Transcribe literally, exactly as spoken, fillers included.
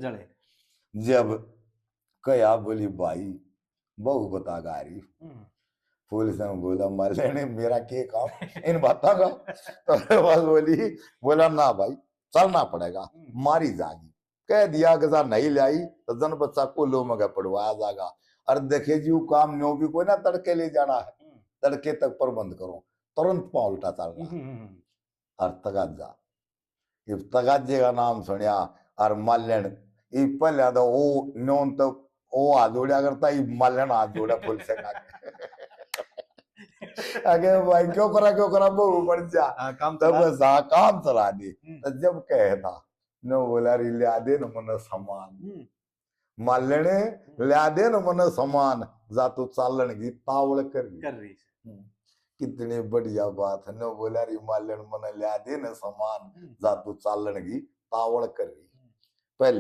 चले। जब कहा बोली भाई, बहू बता गारी। हम्म। पुलिस ने बोला, मालण मेरा के काम इन बातों का? तो बस बोली, बोला ना भाई, चलना पड़ेगा, हम्म। मारी जागी। कह दिया कि जा नहीं लाई तो जन बच्चा को लो मगे पड़वाया जागा। और देखे जी वो काम न्यो भी कोई ना, तड़के ले जाना है, हम्म। तड़के तक प्रबंध करो, तुरंत पाँव उल्टा चलना। हम्म, हम्म, हम्म। और तगाजा, ये तगाजे का नाम सुनिया और मालण, ये पहले तो वो न्योन तो वो हाथ जोड़ा करता, ये मालण हाथ जोड़ा पुलिस का। अगे भाई क्यों करा, क्यों करा, बहू बन जा। हाँ, काम तब चला। बस हाँ, काम चला दी। हम्म। तो जब कहता, न्यो बोला री, ल्या दे न मने सामान। हम्म। मालणे, ल्या दे न मने सामान, जा तू चालण की तावड़ कर ली। कर रही है। हम्म। कितनी बढ़िया बात है। न्यो बोला री, मालण मने ल्या दे न सामान, हम्म। जा तू चालण की तावड़ कर ली। पहली